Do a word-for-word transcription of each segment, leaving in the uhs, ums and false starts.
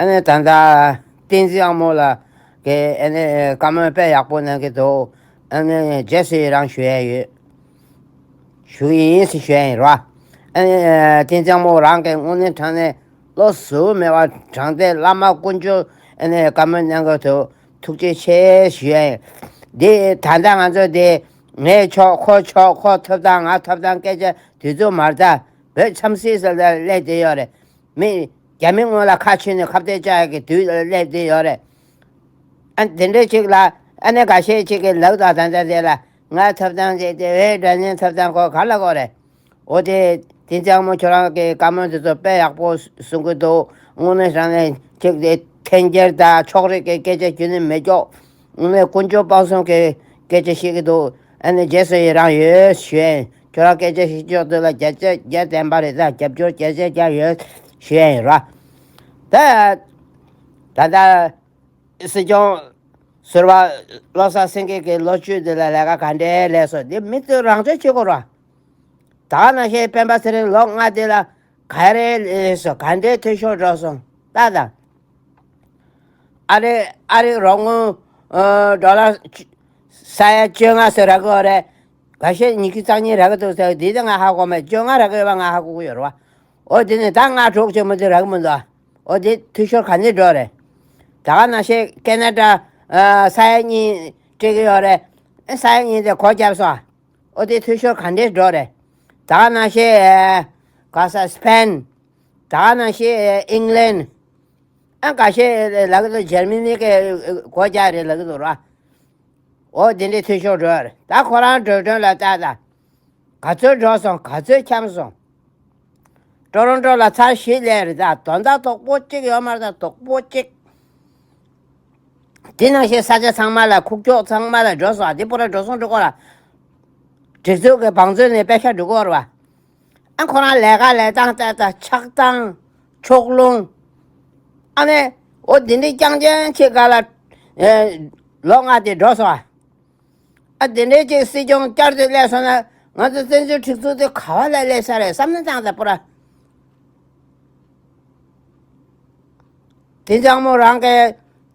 ཨ་ནི་ད་ལྟ་བསྟན་འཛིན་དབང་མོ་ལགས་ཀྱིས་ཨ་ནི་བཀའ་མོལ་དཔེ་ཡག་པོ་གནང་གི་འདུག་ཨ་ནི་རྗེས་སུ་ཡི་རང་ཞུ་ཡས་ཡོད། ཞུ་གི་ཡིན་ཟེར་ཞུ་ཡས་ཡིན་རོ། ཨ་ནི་བསྟན་འཛིན་དབང་མོ་རང་གིས་དངོས་གནས་དྲང་གནས་བློ་གཟུ་མེད་པ་དྲང་བདེན་བླ་མ་དཀོན་མཆོག་ཨ་ནི་བཀའ་མོལ་གནང་གི་འདུག་ཐུགས་རྗེ་ཆེ་ཞུ་ཡས་ཡིན། འདི་ད་ལྟ་ང་ཚོ་འདི་ངས་ཆོག་ཁོ་ཆོག་ཁོ་ཐོབ་ཐང་ང་ཐོབ་ཐང་སྐད་ཆ་དུས་ཚོད་མ་རེད་ད། བོད་འཆམ་སྲིད་ཟེར་ལ་སླེབས་བསྡད་ཡོད་རེད། མི་རྒྱ་མི་སྔོན་ལ་ཁ་ཕྱེ་ནས་ཁ་གཏད་བཅག་ཡག་གི་དུས་ལ་སླེབས་བསྡད་ཡོད་རེད། ཨ་དེ་འདྲ་ཅིག་ལ་ཨ་ནི་འགའ་ཤས་ཅིག་གིས་ལབ་དང་ད་ལྟ་དེ་ལ་ང་ཐོབ་ཐང་ཟེར་དེ་བས་འདྲ་མཉམ་ཐོབ་ཐང་ཁོ་ག་ལ་དགོས་རེད། འོ་དེ་དེ་ཚང་མ་ཁྱོད་རང་གི་བཀའ་མོལ་དེ་ཚོ་དཔེ་ཡག་པོ་གསུང་གི་འདུག་དངོས་གནས་དྲང་གནས་ཅིག་དེ་འཐེན་འཁྱེར་དང་ཕྱོགས་རིས་ཀྱི་སྐད་ཆ་རྒྱུན་ནས་མི་འཇོག་དངོས་གནས་དཀོན་མཆོག་དཔག་བསམ་གྱི་སྐད་ཆ་བཤད་ཀྱི་འདུག་ཨ་ནི་རྗེས་སུ་ཡི་རང་ཡོད་ཞུ་ཡིན། ཁྱོད་རང་སྐད་ཆ་བཤད་ཕྱོགས་དེ་ལ་བརྒྱ་ཆ་བརྒྱ་བདེན་པ་རེད་ད། རྒྱབ་སྐྱོར་བརྒྱ་ཆ་བརྒྱ་ཡོད་ཞུ་ཡིན་ར། ད་ད་ལྟ་སྲིད་སྐྱོང་ཟུར་པ་བློ་བཟང་སེང་གེ་གི་ལོ་བཅུ་དེ་ལ་ལས་ཀ་ག་འདྲའི་ལས་སོང་། འདི་མི་ཚོས་རང་སྐྱོན་བྱེད་དགོས་ར། ད་ག་ནང་བཞིན་སྤེན་པ་ཚེ་རིང་ལོ་ལྔ་དེ་ལ་ག་རེ་ལས་སོང་། ག་འདྲའི་འཐུས་ཤོར་འགྲོ་སོང་ལྟ་དང་། ཨ་རི་ཨ་རི་རོགས་དངུལ་ཨ་ཌོ་ལར་ས་ཡ་བཅོ་ལྔ་ཟེར་རག་གི་ཡོད་རེད། འགའ་ཤས་ཉི་ཤུ་རྩ་གཉིས་རག་གི་འདུག་ཟེར། འདི་ད་ང་ཧ་གོ་མེད། བཅོ་ལྔ་རག་གི་ཡོད་པ་ང་ཧ་གོ་གི་ཡོད་རེད་བ། འོ་དེ་ནས་ད་ལྔ་དྲུག་ཅིག་མ་གཏོགས་རག་གི་མི་འདུག་འོ་དེ་འཐུས་ཤོར་ག་འདྲ་འགྲོ་རེད། ད་ག་ནང་བཞིན་ཀེ་ན་ཌ་ཨ་ས་ཡ་གཉིས་སྤྲད་གི་ཡོད་རེད། ཨ་ས་ཡ་གཉིས་དེ་སྒོ་བརྒྱབ་སོང་། འོ་དེ་འཐུས་ཤོར་ག་འདྲ་འགྲོ་རེད། ད་ག་ནང་བཞིན་ཨ་ག་ས་སི་པེན། ད་ག་ནང་བཞིན་ཨ་ཨིང་ལན། ཨ་འགའ་ཤས་ལབ་གི་འདུག་འཇར་མ་ནི་གི་སྒོ་བརྒྱབ་རེད་ལབ་གི་འདུག་ར། འོ་དེ་འདྲའི་འཐུས་ཤོར་འགྲོ་རེད། ད་ཁོ་རང་འགྲོ་གྲོན་ལ་ལྟ་ད། ག་ཚོད་འགྲོ་སོང་། ག་ཚོད་འཁྱམ་སོང་། ཀྲོ་རོན་ཀྲོ་ལ་ཚར་བཞི་སླེབས་རེད་ད། དོན་དག་དོག་པོ་གཅིག་ཡོད་མ་རེད་ད། དོག་པོ་གཅིག་དེ་ནང་བཞིན་ས་ཆ་ཚང་མ་ལ་ཁུག་ཀྱོག་ཚང་མ་ལ་འགྲོ་སོང་། དེ་པུ་ར་འགྲོ་སོང་འགྲོ་གོ་ར། སྒྲིག་འཛུགས་ཀྱི་བང་མཛོད་ནས་པེ་ཤ་འགྲོ་གོ་ར་བ། ཨ་ཁོ་རང་ལས་ཀ་ལས་སྟངས་ལྟ་ད་ཆགས་སྟངས་ཕྱོགས་ལྷུང་། ཨ་ནི་འོ་དེ་འདྲའི་རྐྱང་རྐྱང་ཆེ་ག་ལ་ཨེ་ལོ་ལྔ་དེ་འགྲོ་སོང་ཨ། ཨ་དེ་འདྲའི་ཅིག་སྲིད་སྐྱོང་བསྐྱར་དུ་སླེབས་སོང་ན་ང་ཚོ་བཙན་བྱོལ་སྒྲིག་འཛུགས་དེ་ག་བ་ལ་སླེབས་ས་རེད་བསམ་ན་ཙང་ད་པུ་ར། དེ་ཚང་མོ་རང་གི་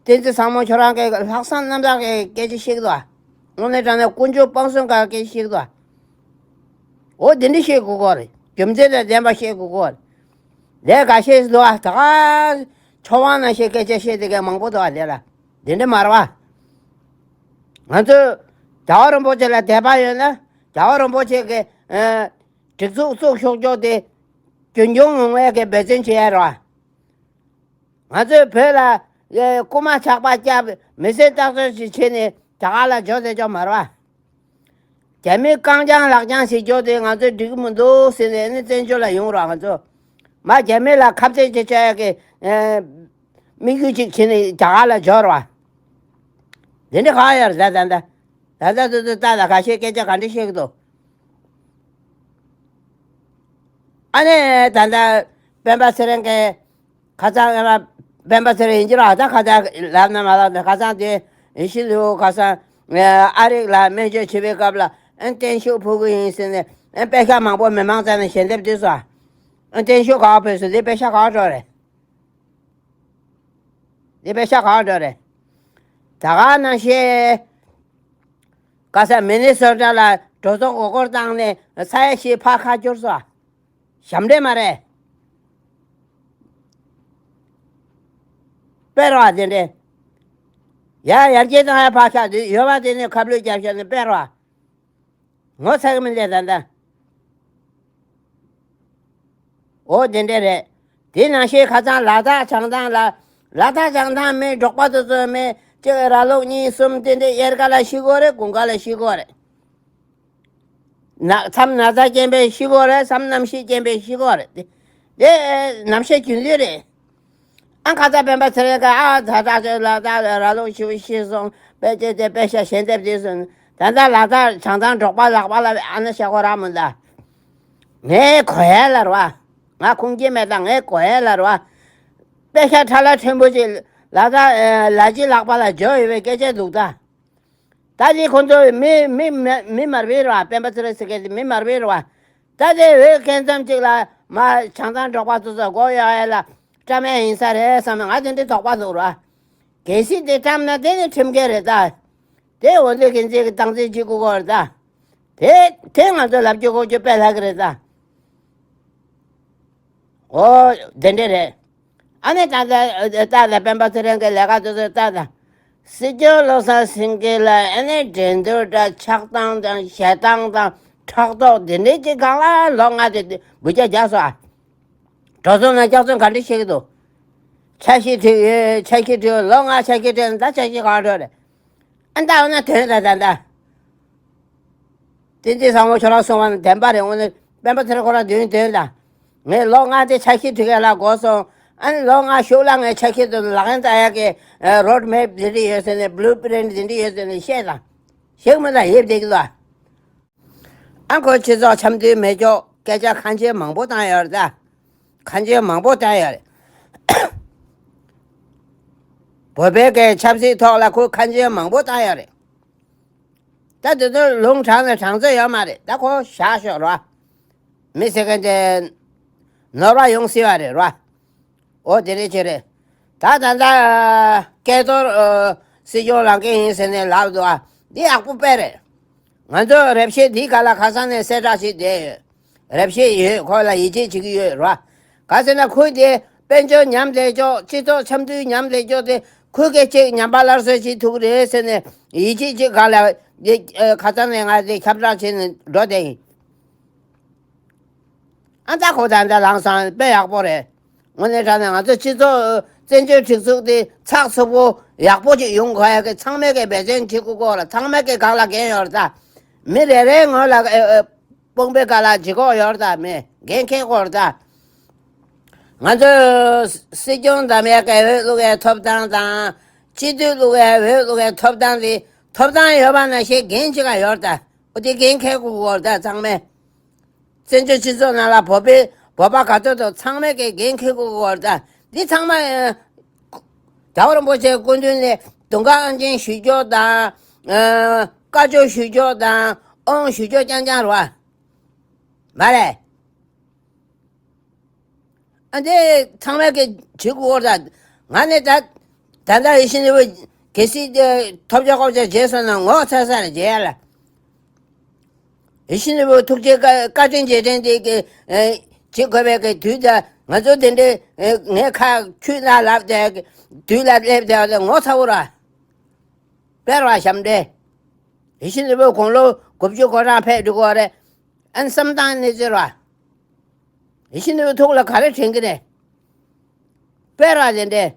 དེ་ཚོ་ཚང་མོ་ཁྱོད་རང་གི་ལྷག་བསམ་རྣམ་དག་གི་སྐད་ཆ་བཤད་ཀྱི་འདུག་དངོས་གནས་དྲང་གནས་དཀོན་མཆོག་དཔང་གསུམ་ག་སྐད་ཆ་བཤད་ཀྱི་འདུག་འོ་དེ་འདྲ་བཤད་དགོས་ཀྱི་རེད། རྒྱུ་མཚན་དང་ལྡན་པ་བཤད་དགོས་ཀྱི་རེད། ལས་ཀ་བཤད་འདུག་ད་ག་ཆོས་དབང་ནང་བཤད་སྐད་ཆ་བཤད་དེ་ག་མང་པོ་འདུག་ལས་ལ་དེ་འདྲ་མ་རེད་བ། ང་ཚོས་རྒྱལ་བ་རིན་པོ་ཆེ་ལ་དད་པ་ཡོད་ན་རྒྱལ་བ་རིན་པོ་ཆེ་གི་ཨ་སྒྲིག་འཛུགས་བཙུགས་ཤོག་ཅོག་དེ་རྒྱུན་འཁྱོངས་ཡོང་བའི་གི་འབད་བརྩོན་བྱེད་ཡ་རེད་བ། ང་ཚོས་བོད་ལ་ཨེ་རྐུ་མ་ཇག་པ་བརྒྱབ་མི་སེར་རྟག་སྤྱོད་ཅིག་བྱས་ནས་རྒྱ་གར་ལ་འབྱོར་བསྡད་ཅོག་མ་རེད་བ། རྒྱ་མི་རྐང་རྐྱང་ལག་རྐྱང་བྱེད་ཅོག་དེ་ང་ཚོས་འགྲིག་གི་མི་འདུག་ཟེར་ནས་ནི་བཙན་བྱོལ་ལ་ཡོང་རོགས། ང་ཚོ་མ་རྒྱ་མི་ལ་ཁ་གཏད་བྱེད་ཆོག་ཡ་གི་ཨེ་དམིགས་ཡུལ་ཅིག་བྱས་ནས་རྒྱ་གར་ལ་འབྱོར་བ། དེ་འདྲ་གང་ཡོད་རེད་ད་ད་ད། ད་ད་དུ་དུ་ད་ད་ཁ་ཤས་སྐད་ཆ་ག་འདྲ་བཤད་གི་འདུག་ཨ་ནི་ད་ལྟ་སྤེན་པ་ཚེ་རིང་གིས་ཁ་སང་ཨ་སྤེན་པ་ཚེ་རིང་ཡིན་གྱི་ར། ད་ཁ་སང་ལབ་ན་མ་ལབ་ན་ཁ་སང་དེ་ཡིན་ཤི་ལུ་ཁ་སང་ཨ་རིག་ལ་སྨན་བཅོས་བྱེད་པའི་སྐབས་ལ་ཨ་བརྟན་བཞུགས་ཕུལ་གི་ཡིན་ཟེར་ནས་ཨ་པེ་ཤག་མང་པོ་མི་མང་རྩ་ནས་ཞལ་འདེབས་བསྡུས་སོང་། ཨ་བརྟན་བཞུགས་ག་པར་ཕུལ་སོང་། དེ་པེ་ཤག་ག་པར་འགྲོ་རེད། དེ་པེ་ཤག་ག་པར་འགྲོ་རེད། ད་ག་ནང་བཞིན། ཁ་སང་མི་ནི་སོ་ཊ་ལ་འགྲོ་སོང་མགོ་སྐོར་བཏང་ནས་ས་ཡ་བཞི་ཕར་ཁ་བསྐྱུར་སོང་། ཞབས་འདྲེན་མ་རེད། དཔེ་རོ་དེ་འདྲས། ཡ་ཡར་རྒྱས་བཏང་ཡ་ཕར་ཁ་དེ་ཡོད་པ་དེ་ནས་ཁ་བསླུས་རྒྱབ་ཤོག་ནས་དཔེ་རོ། ངོ་ཚ་གི་མི་འདུག་ད་ལྟ། འོ་དེ་འདྲས་རེད། དེ་ནང་བཞིན་ཁ་སང་ལ་དྭགས་བྱང་ཐང་ལ། ལ་དྭགས་བྱང་ཐང་མི་འབྲོག་པ་དེ་ཚོ་མི་གཅིག་ར་ལུག་གཉིས་གསུམ་དེ་འདྲས་དབྱར་ཁ་ལ་ཤི་གོ་རེད། དགུན་ཁ་ལ་ཤི་གོ་རེད། ན་མཚམས་ན་ཚ་རྐྱེན་པས་ཤི་གོ་རེད། མཚམས་གནམ་གཤིས་རྐྱེན་པས་ཤི་གོ་རེད། དེ་དེ་ནམ་ཤས་རྒྱུན་ལྡན་རེད། ཨ་ཁ་ཚ་སྤེན་པ་ཚེ་རིང་ག་ཨ་ད་ད་ཚོད་ལ་ད་ར་ལུག་ཤི་བོ་ཤི་སོང་། དཔེ་ཅེ་ཅེ་དཔེ་ཤ་ཞལ་འདེབས་དེ་སོང་། ད་ད་ལ་དྭགས་བྱང་ཐང་འབྲོག་པ་ལག་པ་ལ་ཨ་ན་ཤ་ཁོ་ར་མོ་ད། ངས་གོ་ཡ་ལ་ར་བ། ང་ཁུངས་སྐྱེལ་མེད་ད། ངས་གོ་ཡ་ལ་ར་བ། དཔེ་ཤ་ཁྲ་ལ་ཕྲན་བུ་ཅིག་ལ་དྭགས་ལ་ཅི་ལག་པ་ལ་འབྱོར་ཡོད་པའི་སྐད་ཆ་འདུག་ད། ད་དེ་ཁོ་ཚོ་མི་མི་མི་མི་མར་བེ་ར་བ། སྤེན་པ་ཚེ་རིང་ཟེར་མཁན་དེ་མི་མར་བེ་ར་བ། ད་དེ་འོས་འགན་འཚམ་གཅིག་ལ་མ་བྱང་ཐང་འབྲོག་པ་ཚོ་ཚོ་མགོ་གཡོག་ཡ་ལ་ བཀྲམ་ཡ་ཡིན་ས་རེད་བསམ་ན། ང་དེ་འདྲའི་དོགས་པ་འདུག་ར། གལ་སྲིད་དེ་བཀྲམ་ན་དེ་ནི་ཁྲིམས་འགལ་རེད་ད། དེ་འོ་ཚོད་གིན་ཚོད་ཀྱི་སྟངས་འཛིན་བྱེད་དགོས་ཀྱི་རེད་ད། དེ་དེ་ང་ཚོ་ལབ་རྒྱུ་གོ་རྒྱུ་དཔེ་ལྷག་གི་རེད་ད། འོ་དེ་འདྲ་རེད། ཨ་ནི་ད་ལྟ་ད་ལྟ་སྤེན་པ་ཚེ་རིང་གི་ལས་ཀ་དེ་ཚོ་ད་ད། སྲིད་སྐྱོང་བློ་བཟང་སེང་གེ་ལ་ཨ་ནི་འགྲན་བསྡུར་དང་ཆགས་སྡང་དང་ཞེ་སྡང་དང་ཕྲག་དོག་དེ་འདྲའི་ཅིག་སྒང་ལ་ལོ་ལྔ་དེ་འབུད་རྒྱག་རྒྱག་སོང་ཨ། གྲོས་ཚོགས་ནང་སྐྱག་རྫུན་ག་འདྲ་བཤད་ཀྱི་འདུག་འཆར་གཞི་བྲིས་ཡོད། འཆར་གཞི་བྲིས་ཡོད། ལོ་ལྔ་འཆར་གཞི་བྲིས་ཡོད། ད་འཆར་གཞི་གང་འགྲོ་རེད། ཨ་ད་འོ་ན་དོན་ད་ད་ད། བསྟན་འཛིན་བཟང་པོ་ཁྱོད་རང་གསུངས་པ་ནི་བདེན་པ་རེད། དངོས་གནས་སྤེན་པ་ཚེ་རིང་ཁོ་རང་དོན་དོན་ད། ངས་ལོ་ལྔ་དེ་འཆར་གཞི་བྲིས་མཁན་ལ་གོ་སོང་། ཨ་ནི་ལོ་ལྔ་ཤུགས་ལ་ངས་འཆར་གཞི་དེ་ལག་ལེན་བསྟར་ཡག་གི་རོཌ་མེབ་འདི་འདྲ་ཡོད་ཟེར་ནས། བླུ་པི་རིན་ཊི་འདི་འདྲ་ཡོད་ཟེར་ནས་བཤད་དང་། ཞིག་མི་ལ་ཡིབ་བསྡད་ཀྱི་འདུག་ཨ་ཁོ་སྤྱི་ཚོགས་འཆམ་མཐུན་མེད་ཀྱོག་སྐད་ཆ་ཁ་འཆེལ་མང་པོ་བཏང་ཡོད་རེད་ད། ཁ་འཆེལ་མང་པོ་བཏང་ཡོད་རེད། བོད་པའི་གི་ཆབ་སྲིད་ཐོག་ལ་ཁོས་ཁ་འཆེལ་མང་པོ་བཏང་ཡོད་རེད། ད་དེ་ཚོ་ལུང་དྲངས་ནས་དྲངས་ཚོད་ཡོད་མ་རེད། ད་ཁོ་བཞག་ཤོག་རོ། མི་ཟེར་མཁན་དེ་ནོར་བ་ཡོང་སྲིད་པ་རེད་རོ། འོ་དེ་རེད་ཅེ་རེད། ད་ད་ད་སྐལ་རྡོར་ཨ་སྲིད་སྐྱོང་ལངས་མཁན་ཡིན་ཟེར་ནས་ལབ་འདུག་ཨ། འདི་ཡག་པོ་དཔེ་རེད། ང་ཚོ་རེ་བ་ཆེ་འདི་ག་ལ་ཁ་སང་ནས་གསལ་བསྒྲགས་བྱས་བསྡད་ཡོད། རེ་བ་ཆེ་ཡོད། ཁོ་ལ་ཡིད་ཆེས་བྱེད་ཀྱི་ཡོད་རོ། ག་ཟེར་ན་ཁོས་དེ་དཔལ་འབྱོར་ཉམས་བསྡད་ཀྱོག་སྤྱི་ཚོགས་འཆམ་མཐུན་ཉམས་བསྡད་ཀྱོག་དེ་ཁོས་སྐད་ཆ་ཉམས་པ་སླར་གསོ་བྱེད་ཐུབ་ཀྱི་རེད་ཟེར་ནས་ཡིད་ཆེས་བྱེད་ག་ལ་དེ་ཁ་སང་ནས་ང་དེ་ཁྱབ་བསྒྲགས་བྱས་ནས་འགྲོ་བསྡད་ཡིན། ཨ་ད་ཁོ་ད་ད་ལངས་སོང་། དཔེ་ཡག་པོ་རེད། དངོས་གནས་དྲང་གནས་ང་ཚོ་སྤྱི་ཚོགས་བཙན་བྱོལ་སྒྲིག་འཛུགས་དེ་ཚགས་ཚུད་པོ་ཡག་པོ་ཅིག་ཡོང་དགོས་ཡ་གི་ཚང་མས་གི་འབད་བརྩོན་བྱེད་དགོས་ཀྱི་ཡོད་རེད། ཚང་མས་གི་སྒང་ལ་འགན་ཡོད་རེད་ད། མི་རེ་རེའི་ངོས་ལ་ཨེ་ཨེ་དཔུང་པའི་སྒང་ལ་ལྗིད་ཁོག་ཡོད་རེད་ད། མི་འགན་འཁྱེར་དགོས་རེད་ད། ང་ཚོ་སྲིད་སྐྱོང་འདེམས་ཡ་གི་འོས་བླུག་ཡའི་ཐོབ་ཐང་དང་། སྤྱི་འཐུས་བླུག་ཡའི་འོས་བླུག་ཡའི་ཐོབ་ཐང་དེ་ཐོབ་ཐང་ཡོད་པ་ནང་བཞིན་འགན་ཅིག་ཡོད་རེད་ད། འོ་དེ་འགན་འཁྱེར་དགོས་ཀྱི་ཡོད་རེད་ད་ཚང་མས། བཙན་བྱོལ་སྤྱི་ཚོགས་ནང་ལ་བོད་པའི་བོད་པ་ག་ཚོད་དང་ཚང་མས་ཀྱི་འགན་འཁྱེར་དགོས་ཀྱི་ཡོད་རེད་ད། འདི་ཚང་མ་ཨ་རྒྱལ་བ་རིན་པོ་ཆེའི་སྐུ་མདུན་ནས་དུང་དཀར་ཨང་ཆེན་ཞུ་ཕྱོགས་དང་། ཨ་བཀའ་ཆོས་ཞུ་ཕྱོགས་དང་། དབང་ཞུ་ཕྱོགས་རྐྱང་རྐྱང་རེད་བ། མ་རེད། ཨ་འདི་ཚང་མས་ཀྱི་བྱེད་དགོས་རེད་ད། ང་ནི་ད་ད་ལྟ་ཡིད་བཞིན་ནོར་བུ་གལ་སྲིད་ཐོབ་བྱ་ཁོབ་བྱ་བྱས་སོང་ན་ངོ་ཚ་ས་རེད་བྱེད་ཡ་ལ། ཡིད་བཞིན་ནོར་བུ་ཐུགས་རྗེ་བཀའ་བཀའ་དྲིན་རྗེས་དྲན་དེ་གི་ཨེ་བྱེད་དགོས་པའི་གི་དུས་ད། ང་ཚོ་དེ་འདྲའི་ཨེ་ངས་ཁ་ཆུ་ལ་ལབ་དེ་དུས་ལ་སླེབས་དེ་ངོ་ཚ་བོ་ར། དཔེར་བ་ཞབས་འདྲེན། ཡིད་བཞིན་ནོར་བུ་དགུང་ལོ་དགུ་བཅུ་གོ་གྲངས་ཕེབས་འགྲོ་གི་རེད། ཨན་བསམ་སྟངས་གནས་ཚུལ་ར། ཡིད་བཞིན་ནོར་བུ་ཐུགས་ལ་ག་རེ་དྲན་གི་རེད། དཔེར་བ་དེ་འདྲས།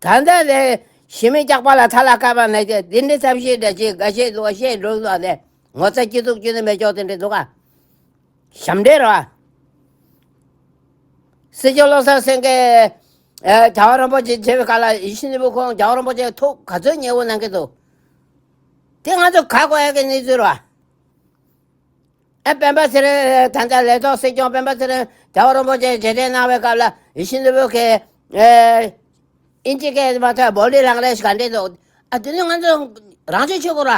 ད་ལྟ་ལས་ཞི་མི་སྐྱག་པ་ལ་ཐ་ལ་བཀབ་པ་ན་དེ་འདི་འདྲའི་ཚབ་ཤེས་འདྲ་ཅིག་འགའ་ཤས་འདུག་བཤད་འགྲོ་འདུག་ལས་ངོ་ཚ་སྐྱིད་སྡུག་སྐྱིད་ནི་མེད་ཀྱོག་དེ་འདྲས་འདུག་ག་ཞབས་འདྲེན་ར། སྲིད་སྐྱོང་བློ་བཟང་སེང་གེ་ཨ་རྒྱལ་བ་རིན་པོ་ཆེ་མཇལ་བའི་སྐབས་ལ་ཡིད་བཞིན་ནོར་བུ་ཁོང་རྒྱལ་བ་རིན་པོ་ཆེ་ཐུགས་ག་ཚོད་མཉེས་པོ་གནང་གི་འདུག་དེ་ང་ཚོ་ག་གོ་ཡ་གི་གནས་ཚུལ་ར། ཨ་སྤེན་པ་ཚེ་རིང་ད་ལྟ་ལས་ཐོག་སྲིད་སྐྱོང་སྤེན་པ་ཚེ་རིང་རྒྱལ་བ་རིན་པོ་ཆེ་མཇལ་འཕྲད་གནང་བའི་སྐབས་ལ་ཡིད་བཞིན་ནོར་བུ་གིས་ཨེ་ཨིན་ཇི་སྐད་མ་ཐོས་བོ་ཌི་ལེང་གུ་ཨེཇ་ག་འདྲས་འདུག་ཨ་དེ་ནི་ང་ཚོ་རང་བྱས་ཆོག་གོ་ར།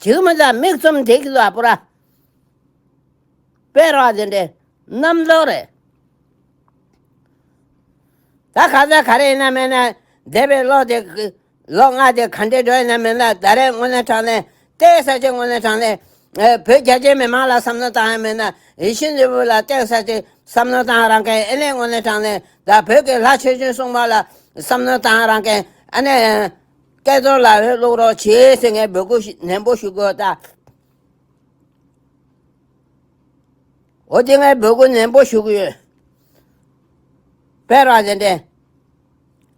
ཇིག་མི་ད་མིག་བཙུམ་བསྡད་ཀྱི་འདུག་ཨ་པུ་ར། དཔེ་ར་དེ་འདྲས་རྣམ་རྟོག་རེད། ད་ག་ས་ག་རེ་ཡིན་ན་མེད་ན་འདས་པའི་ལོ་དེ་ལོ་ལྔ་དེ་ག་འདྲས་འགྲོ་ཡིན་ན་མེད་ན་ད་རེས་དངོས་གནས་དྲང་གནས་ཏོག་ཙམ་ཅིག་དངོས་གནས་དྲང་གནས་ཨེ་བོད་རྒྱ་ཆེའི་མི་མང་ལ་བསམ་བློ་བཏང་ཡ་མེད་ན་ཡིད་བཞིན་ནོར་བུ་ལ་ཏོག་ཙམ་ཅིག་བསམ་བློ་བཏང་རང་གི་ཨེ་ནས་དངོས་གནས་དྲང་གནས་ད་བོད་ཀྱི་ལྷ་ཆོས་སྐྱོང་སྲུང་མ་ལ་བསམ་བློ་བཏང་རང་གི་ཨ་ནས་སྐལ་རྡོར་ལ་འོས་བླུག་རོགས་བྱེད་ཟེར་ངས་འབོད་སྐུལ་ནན་པོ་ཞུ་དགོས་ད། འོ་དེ་ངས་འབོད་སྐུལ་ནན་པོ་ཞུ་གི་ཡོད། དཔེར་ན་དེ་འདྲས།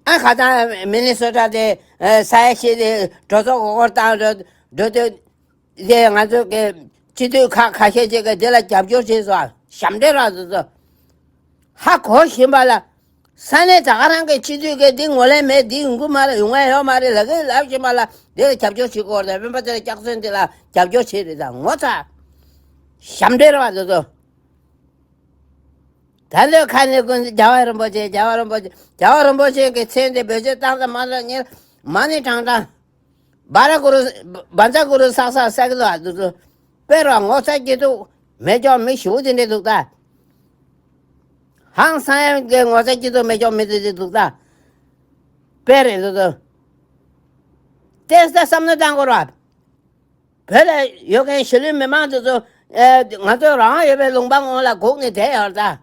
ཨ་ཁ་སང་མི་ནི་སོ་ཊ་དེ་ས་ཡ་ཤེད་དེ་གྲོས་ཚོགས་སྒོ་སྐོར་བཏང་འགྲོ་འགྲོ་དུས་དེ་ང་ཚོ་གི་སྤྱི་འཐུས་ཁག་ཁ་ཤས་ཅིག་གིས་དེ་ལ་རྒྱབ་སྐྱོར་བྱས་སོང་། ཞབས་འདྲེན་ར་དེ་ཚོ། ཧ་གོ་བཞིན་པ་ལ། ས་གནས་ད་ག་རང་གི་སྤྱི་འཐུས་ཀྱིས་འདི་ངོས་ལེན་མེད། འདི་ཡོང་གི་མ་རེད། ཡོང་ཡ་ཡོད་མ་རེད་ལབ་ཀྱི་ལབ་བཞིན་པ་ལ་འདི་ལ་རྒྱབ་སྐྱོར་བྱེད་དགོས་རེད། སྤེན་པ་ཚེ་རིང་སྐྱག་རྫུན་འདི་ལ་རྒྱབ་སྐྱོར་བྱེད་རེད་ད། ངོ་ཚ། ཞབས་འདྲེན་རེད་བ་འདི་ཚོ། ད་ལོའི་ཁ་ནས་ཀུན་རྒྱལ་བ་རིན་པོ་ཆེ་རྒྱལ་བ་རིན་པོ་ཆེ་རྒྱལ་བ་རིན་པོ་ཆེ་གི་མཚན་འདི་བེད་སྤྱོད་བཏང་ཙམ་མ་ལ་ཉེར་མ་ནི་དྲང་དྲང་། བ་ར་གུ་རུ། བཛྲ་གུ་རུ་སག་སག་སག་གི་ལ་འདུག་ཚོ། དཔེར་བ་ངོ་ཚ་སྐྱིད་སྡུག་མེད་ཀྱང་མི་ཞུ་དེ་འདྲས་འདུག་ད། ཧང་སང་ཡ་གི་ངོ་ཚ་སྐྱིད་སྡུག་མེད་ཆོག་མི་དེ་དེ་འདུག་ད། དཔེ་རེད་འདུག་ད། ཏེ་ས་བསམ་བློ་བཏང་དགོས་ར། བོད་ལ་ཡོད་མཁན་གཞིས་ལུས་མི་མང་དེ་ཚོ་ཨེ་ང་ཚོ་རང་ཡོད་པའི་ལུང་པ་སྔོན་ལ་སྒུག་ནས་བསྡད་ཡོད་རེད་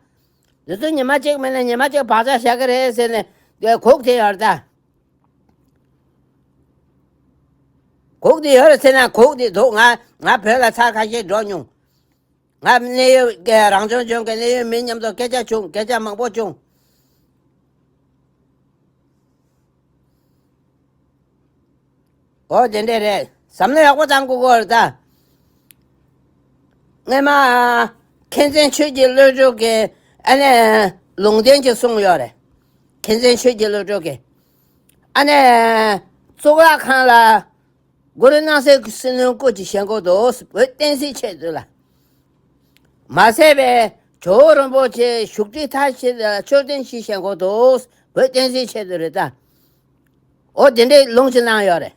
ད། དེ་ཚོ་ཉི་མ་གཅིག་མིན་ན་ཉི་མ་གཅིག་བག་ཆགས་བཞག་གི་རེད་ཟེར་ནས་སྒུག་བསྡད་ཡོད་རེད་ད། སྒུག་བསྡད་ཡོད་རེད་ཟེར་ན་སྒུག་བསྡད་འདུག་ང་ང་བོད་ལ་ཚར་ཁ་ཤས་འགྲོ་མྱོང་། ང་གནད་ཡོད་ཀྱི་རང་སྐྱོང་ལྗོངས་ཀྱི་གནད་ཡོད་མི་མཉམ་དུ་སྐད་ཆ་བྱུང་། སྐད་ཆ་མང་པོ་བྱུང་། འོ་དེ་འདྲས་རེད། བསམ་བློ་ཡག་པོ་བཏང་དགོས་ཀྱི་རེད་ད། སྔས་མ་མཁན་ཆེན་ཆོས་ཀྱི་བློ་གྲོས་ཀྱིས་ཨ་ནི་ལུང་བསྟན་ཅིག་གསུངས་ཡོད་རེད། མཁན་ཆེན་ཆོས་ཀྱི་བློ་གྲོས་ཀྱིས་ཨ་ནི་གཙུག་ལག་ཁང་ལ་གུ་རུ་སྣང་སྲིད་ཀྱི་སྲིད་བློན་སྐུ་ཅིག་བཞེངས་དགོས་འདུག་བོད་བསྟན་སྲིད་ཆེད་དུ་ལ། མ་ཟད་པའི་ཇོ་བོ་རིན་པོ་ཆེ་བཞུགས་ཁྲི་མཐའ་བཞི་ལ་མཆོད་རྟེན་ཞིག་བཞེངས་དགོས་འདུག་བོད་བསྟན་སྲིད་ཆེད་དུ་རེད་ད། འོ་དེ་འདྲའི་ལུང་ཞིག་གནང་ཡོད་རེད།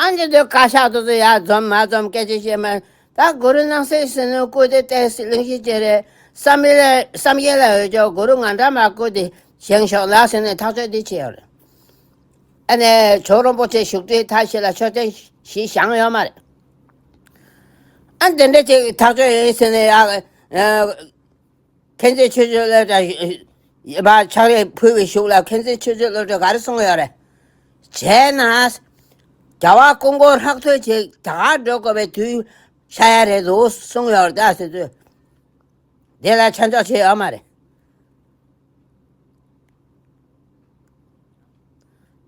ཨ་ནི་འདི་བཀའ་ཤག་དེ་ཚོ་ཡར་འཛོམས་མར་འཛོམས་སྐད་ཆ་བཤད་མ། ད་གུ་རུ་སྣང་སྲིད་སྲིད་བློན་སྐུ་དེ་ཏོག་ཙམ་གླེང་གཞི་ཅིག་རེད། བསམ་ཡས་ལ་བསམ་ཡས་ལ་འོས་ཆོག་གུ་རུ་ང་འདྲ་མ་སྐུ་དེ་བཞེངས་ཤོག་ལ་ཟེར་ནས་ཐག་གཅོད་འདི་བྱས་ཡོད་རེད། ཨ་ནི་ཇོ་རིན་པོ་ཆེ་བཞུགས་ཁྲི་མཐའ་བཞི་ལ་མཆོད་རྟེན་ཞིག་བཞེངས་ཡོད་མ་རེད། ཨ་འདི་འདྲ་ཅིག་ཐག་གཅོད་ཡིན་ཟེར་ནས་ཡ། མཁན་ཆེན་ཆོས་སྤྱོད་སློབ་གྲྭ་ཕྱག་ལས་ཕུལ་བའི་གཞུག་ལ་མཁན་ཆེན་ཆོས་སྤྱོད་སློབ་གྲྭས་ག་རེ་གསུངས་ཡོད་རེད། བྱས་ན། རྒྱལ་བ་སྐུ་འཁོར་ཧྲག་ཐོད་ཅིག་རྒྱ་གར་འགྲོ་དགོས་པའི་དུས་ཤར་ཡ་རེད་འདུག་གསུངས་ཡོད་རེད་ཟེར་དུས། དེ་ལ་ཆ་འཇོག་བྱས་ཡོད་མ་རེད།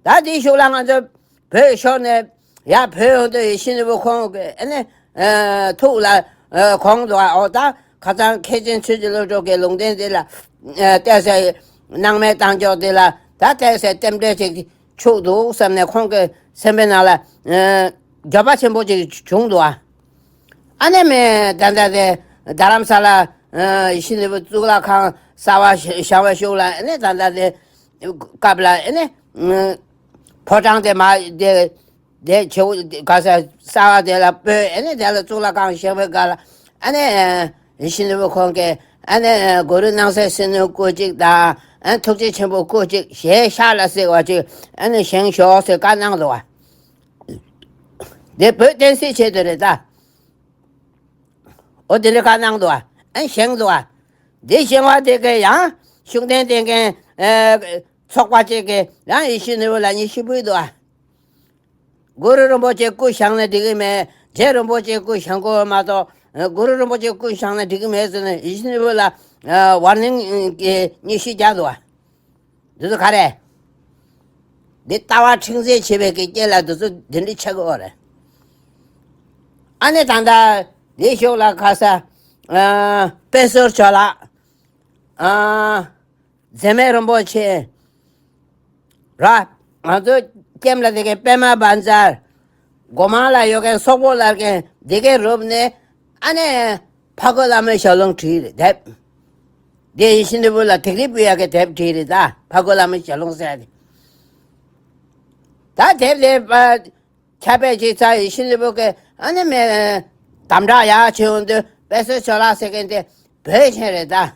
ད་དེའི་གཞུག་ལ་ང་ཚོ་བོད་ཤོར་ནས་ཡར་བོད་ཡོང་དུས་ཡིད་བཞིན་ནོར་བུ་ཁོང་གི་ཨ་ནི་ཐུགས་ལ་དགོངས་འདུག་ཨ། འོ་ད་ཁ་སང་མཁན་ཆེན་ཆོས་ཀྱི་བློ་གྲོས་ཀྱི་ལུང་བསྟན་དེ་ལ་ཏོག་ཙམ་སྣང་མེད་བཏང་ཕྱོགས་དེ་ལ་ད་ཏོག་ཙམ་རྟེན་འབྲེལ་ཅིག་ཆགས་འདུག་བསམ་ནས་ཁོང་གི་སེམས་པའི་ནང་ལ་འགྱོད་པ་ཆེན་པོ་ཅིག་བྱུང་འདུག་ཨ། ཨ་ནི་མེད་ད་ལྟ་དེ་རྡ་རམ་ས་ལ་ཡིད་བཞིན་ནོར་བུ་གཙུག་ལག་ཁང་གསར་པ་བཞེངས་པའི་གཞུག་ལ་ཨ་ནི་ད་ལྟ་དེ་སྐབས་ལ་ཨ་ནི་ཕོ་བྲང་དེ་མ་དེ་དེ་བྱེའུ་ག་ས་གསར་པ་དེ་ལ་སྤོས། ཨ་ནི་དེ་ལ་གཙུག་ལག་ཁང་བཞེངས་པའི་སྐབས་ལ་ཨ་ནི་ཡིད་བཞིན་ནོར་བུ་ཁོང་གིས་ཨ་ནི་གུ་རུ་སྣང་སྲིད་སྲིད་བློན་སྐུ་གཅིག་དང་ཨ་ནི་ཐུགས་རྗེ་ཆེན་པོ་སྐུ་གཅིག་ཞལ་ཤར་ལ་གཟིགས་པ་ཅིག་ཨ་ནི་བཞེངས་ཤོག་ཟེར་བཀའ་གནང་འདུག་བ། དེ་བོད་བསྟན་སྲིད་ཆེད་དུ་རེད་ད། འོ་དེ་འདྲ་བཀའ་གནང་འདུག་ཨ། ཨན་བཞེངས་འདུག་ཨ། དེ་བཞེངས་པ་དེ་གའི་ཡང་ཤུགས་ལྡན་བསྟེན་མཁན་ཚོགས་པ་གཅིག་གིས་ཡང་ཡིད་བཞིན་ནོར་བུ་ལ་སྙན་ཞུ་ཕུལ་འདུག་ཨ། གུ་རུ་རིན་པོ་ཆེ་སྐུ་བཞེངས་ན་འགྲིག་གི་མེད། རྗེ་རིན་པོ་ཆེ་སྐུ་བཞེངས་དགོས་མ་གཏོགས་གུ་རུ་རིན་པོ་ཆེ་སྐུ་བཞེངས་ན་འགྲིག་གི་མེད་ཟེར་ནས་ཡིད་བཞིན་ནོར་བུ་ལ་ཝར་ནིང་གི་སྙན་ཞུ་བརྒྱབ་འདུག་ཨ། འདི་ཚོ་ག་རེ། འདི་ལྟ་བ་ཁྲིག་འཛིན་བྱེད་པའི་གི་རྐྱེན་ལ་འདི་ཚོ་འདི་འདྲ་ཆགས་ཀྱི་ཡོད་རེད། ཨ་ནི་ད་ལྟ་འདི་ཕྱོགས་ལ་ཁ་ས་ཨ་དཔལ་ཟུར་ཇོ་ལགས། ཨ་མཛེས་མའི་རིན་པོ་ཆེ་ར། ང་ཚོ་ཀེམ་ལ་དེ་གའི་པད་མ་བཛྲ། སྒོ་མང་ལ་ཡོད་མཁན་སོག་པོ་བླ་རྒན་དེ་གའི་རུབ་ནས་ཨ་ནི་ཕ་རྒོད་བླ་མའི་ཞལ་ལུང་བྲིས་རེད་དེབ། དེ་ཡིད་བཞིན་ནོར་བུ་ལ་དེག་རི་པུ་ཡ་གི་དེབ་བྲིས་རེད་ད། ཕ་རྒོད་བླ་མའི་ཞལ་ལུང་ཟེར་ཡ་དེ། ད་དེབ་དེ་ཕ་ཁྱབ་པའི་ཅིག་ཚ་ཡིད་བཞིན་ནོར་བུ་གི་ཨ་ནི་མེ་དམ་དྲག་ཡག་བྱེད་ཡོང་དུས་དཔལ་ཟུར་ཇོ་ལགས་ཟེར་མཁན་དེ་བོད་ཆེན་རེད་ད།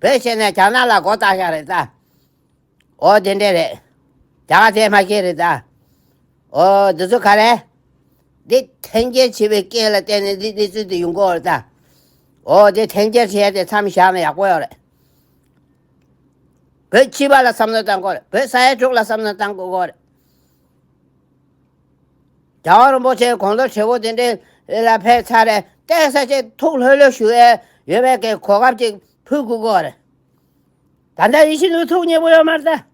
བོད་ཆེན་ནས་རྒྱ་ནག་ལ་མགོ་བཏགས་ཤག་རེད་ད། འོ་དེ་འདྲས་རེད། རྒྱ་གར་དེ་མ་ཤེས་རེད་ད། འོ་འདི་ཚོ་ག་རེ། འདི་འཐེན་འཁྱེར་བྱེད་པའི་རྐྱེན་ལ་བརྟེན་ནས་འདི་འདི་ཚོ་འདི་ཡོང་གི་ཡོད་རེད་ད། འོ་འདི་འཐེན་འཁྱེར་བྱས་ཏེ་མཚམས་བཞག་ན་ཡག་པོ་ཡོད་རེད། བོད་སྤྱི་པ་ལ་བསམ་བློ་བཏང་དགོས་རེད། བོད་ས་ཡ་དྲུག་ལ་བསམ་བློ་བཏང་དགོས་རེད། རྒྱལ་བ་རིན་པོ་ཆེ་དགུང་ལོ་བགྲེས་པོ་དེ་འདྲས་ལ་ཕེབས་ཚར་རེད། བལྟས་ས་ཅིག་ཐུགས་ལྷོད་ལྷོད་ཞུ་ཡས་ཡོད་པའི་གི་གོ་སྐབས་ཅིག་ཕུལ་དགོས་ཀྱི་ཡོད་རེད། ད་ལྟ་ཡིད་བཞིན་ནོར་བུ་ཐུགས་མཉེས་པོ་ཡོད་མ་རེད་ད།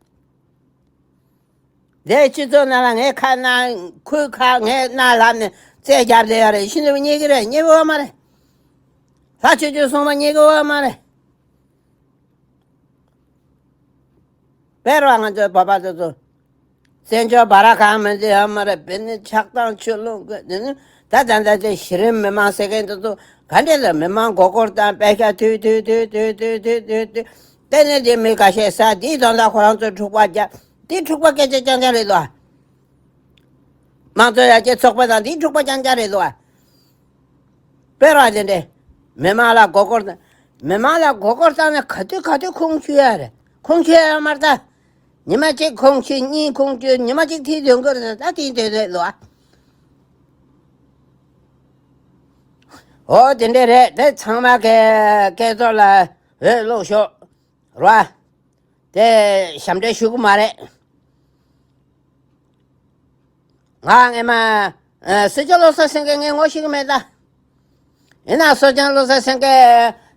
འདས་སྤྱི་ཚོགས་ནང་ལ་ངའི་ཁ་ན་ཁོའི་ཁ་ངའི་སྣ་ལབ་ནས་རྩོད་རྒྱབ་བསྡད་ཡོད་རེད། ཡིད་བཞིན་ནོར་བུ་མཉེས་ཀྱི་རེད། མཉེས་པོ་ཡོད་མ་རེད། ལྷ་ཆོས་སྐྱོང་སྲུང་མ་མཉེས་ཀྱི་ཡོད་མ་རེད། དཔེར་བ་ང་ཚོའི་བོད་པ་ཚོ་ཚོ། བཙན་བྱོལ་བ་ར་གང་མི་འདི་ཡོད་མ་རེད། བོད་ནི་ཆགས་སྡང་ཆུ་ཀླུང་གི་འདི་ནི་ད་ད་ད་དེ་གཞི་རིམ་མི་མང་ཟེར་མཁན་འདི་ཚོ་ག་འདྲས་ལ་མི་མང་མགོ་སྐོར་བཏང་། པད་ཤག་ཐུལ་ཐུལ་ཐུལ་ཐུལ་ཐུལ་ཐུལ་ཐུལ་ཐུལ། དེ་ནས་དེ་མི་ཁ་ཤས་ཟ། དེའི་དོན་དག་ཁོ་རང་ཚོ་འཁྲུག་པ་རྒྱག། དེ་འཁྲུག་པ་སྐད་ཆ་རྐྱང་རྐྱང་རེད་དོ། དམངས་གཙོ་ཡར་རྒྱས་ཚོགས་པ་དང་དེའི་འཁྲུག་པ་རྐྱང་རྐྱང་རེད་དོ། དཔེར་བ་དེ་འདྲས་མི་མང་ལ་མགོ་སྐོར་དང་། མི་མང་ལ་མགོ་སྐོར་བཏང་ན་ག་དུས་ག་དུས་ཁུངས་འཁྱོལ་ཡ་རེད། ཁུངས་འཁྱོལ་ཡ་མ་རེད་ད། ཉི་མ་གཅིག་ཁུངས་འཁྱོལ། གཉིས་ཁུངས་འཁྱོལ། ཉི་མ་གཅིག་ཐིག་འདོན་གི་རེད། ད་དེ་འདོན་རེད་ལོ། འོ་དེ་འདྲས་རེད། དེ་ཚང་མ་གི་སྐལ་རྡོར་ལ་འོས་བླུགས་ཤོག་ར། དེ་ཞབས་འདྲེན་ཞུ་གི་མ་རེད། ང་ངས་མ། ཨ། སྲིད་སྐྱོང་བློ་བཟང་སེང་གེ་ངས་ངོ་ཤེས་ཀྱི་མེད་ད། ཡིན་ན་སྲིད་སྐྱོང་བློ་བཟང་སེང་གེ་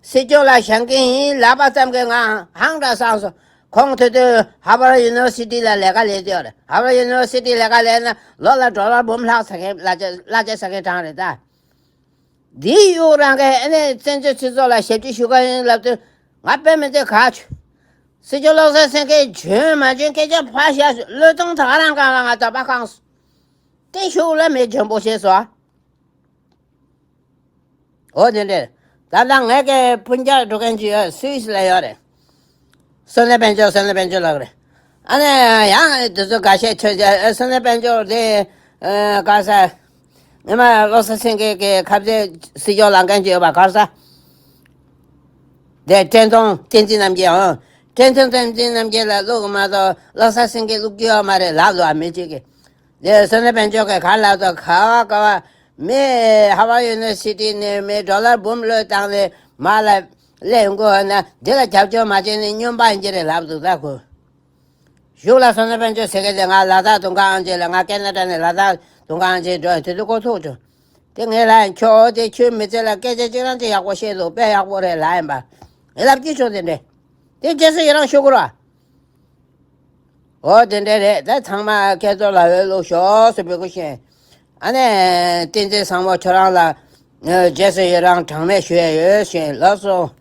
སྲིད་སྐྱོང་ལ་བཞེངས་ཀྱི་ཡིན་ལབ་པ་ཙམ་གྱིས་ང་ཧང་སངས་སོང་། ཁོང་དེ་དུས་ཧར་ཝར་ཡུ་ནི་ཝར་སི་ཊི་ལ་ལས་ཀ་ལས་བསྡད་ཡོད་རེད། ཧར་ཝར་ཡུ་ནི་ཝར་སི་ཊི་ལས་ཀ་ལས་ན་ལོ་ལ་ཌོ་ལར་འབུམ་ལྷག་ཟ་མཁན་གླ་ཆ་གླ་ཆ་ཟ་མཁན་གྲངས་རེད་ད། འདིའི་གཡུག་རང་གིས་ཨ་ནི་བཙན་བྱོལ་སྤྱི་ཚོགས་ལ་ཞབས་ཕྱི་ཞུ་ག་ཡིན་ལབ་དུས་ང་དཔེ་མི་སྲིད་ག་ཆུ། སྲིད་སྐྱོང་བློ་བཟང་སེང་གེ་བྱོན་མ་བྱོན་སྐད་ཆ་ཕར་བཞག་བློས་གཏོང་ད་ག་རང་གང་ལ་ང་ད་པ་གང་སོང་། བརྟན་བཞུགས་ལ་མེ་འཇོན་པོ་བྱས་སོ། འོ་དེ་འདྲས། ད་ལྟ་ངས་ཀྱི་སྤུན་ཀྱག་འགྲོ་མཁན་ཅིག་ཡོད། སུད་སི་ལ་ཡོད་རེད། བསོད་ནམས་དཔལ་འབྱོར། བསོད་ནམས་དཔལ་འབྱོར་ལགས་རེད། ཨ་ནི་ཡང་དེ་ཚོ་འགའ་ཤས་ཆོས་རྒྱལ་བསོད་ནམས་དཔལ་འབྱོར་དེ་ག་ས་མི་མ་བློ་བཟང་སེང་གེ་གི་ཁ་རྩང་སྲིད་སྐྱོང་ལངས་མཁན་ཅིག་ཡོད་པ་ག་ས། དེ་བཀྲས་མཐོང་བསྟན་འཛིན་རྣམ་རྒྱལ། འོང་། བཀྲས་མཐོང་བསྟན་འཛིན་རྣམ་རྒྱལ་ལ་བླུགས་མ་གཏོགས་བློ་བཟང་སེང་གེ་བླུགས་རྒྱུ་ཡོད་མ་རེད་ལབ་འདུག་ཨ། མི་གཅིག་གིས། དེ་བསོད་ནམས་དཔལ་འབྱོར་གྱིས་ག་ལབ་དང་། ག་བ་ག་བ་མི་ཧར་ཝར་ཡུ་ནི་ཝར་སི་ཊི་ནས་མི་ཌོ་ལར་འབུམ་བློས་བཏང་ནས་མར་ལ་སླེབས་ཡོང་གི་ཡོད་ན་འདི་ལ་རྒྱབ་སྐྱོར་མ་བྱས་ནས་སྨྱོན་པ་ཡིན་གྱི་རེད་ལབ་འདུག་ད་ཁོ་གཞུག་ལ་བསོད་ནམས་དཔལ་འབྱོར་ཟེར་མཁན་དེ་ང་ལ་དྭགས་དུང་དཀར་དབང་ཆེན་ལ། ང་ཀེ་ན་ཌ་ནས་ལ་དྭགས་དུང་དཀར་དབང་ཆེན་འགྲོ་ཡ་དེ་དུས་ཁོ་ཐུག་བྱུང་། དེ་ངས་ལབ་ཡིན། ཁྱོད་དེ་ཁྱོད་མི་ཚེ་ལ་སྐད་ཆ་གཅིག་རང་ཅིག་ཡག་པོ་བཤད་འདུག་དཔེ་ཡག་པོ་རེད་ལབ་ཡིན་པ། ངས་ལབ་ཀྱི་བྱུང་། དེ་འདྲས་དེ་རྗེས་སུ་ཡི་རང་ཞུ་དགོས་ར། འོ་དེ་འདྲས་རེད། ད་ཚང་མ་སྐལ་རྡོར་ལ་འོས་བླུགས་ཤོག་ཟེར་འབོད་སྐུལ་ཞུ་ཡིན། ཨ་ནི་བསྟན་འཛིན་བཟང་མོ་ཁྱོད་རང་ལ་རྗེས་སུ་ཡི་རང་གྲངས་མེད་ཞུ་ཡ་ཡོད་ཞུ་ཡིན། ལགས་སོ།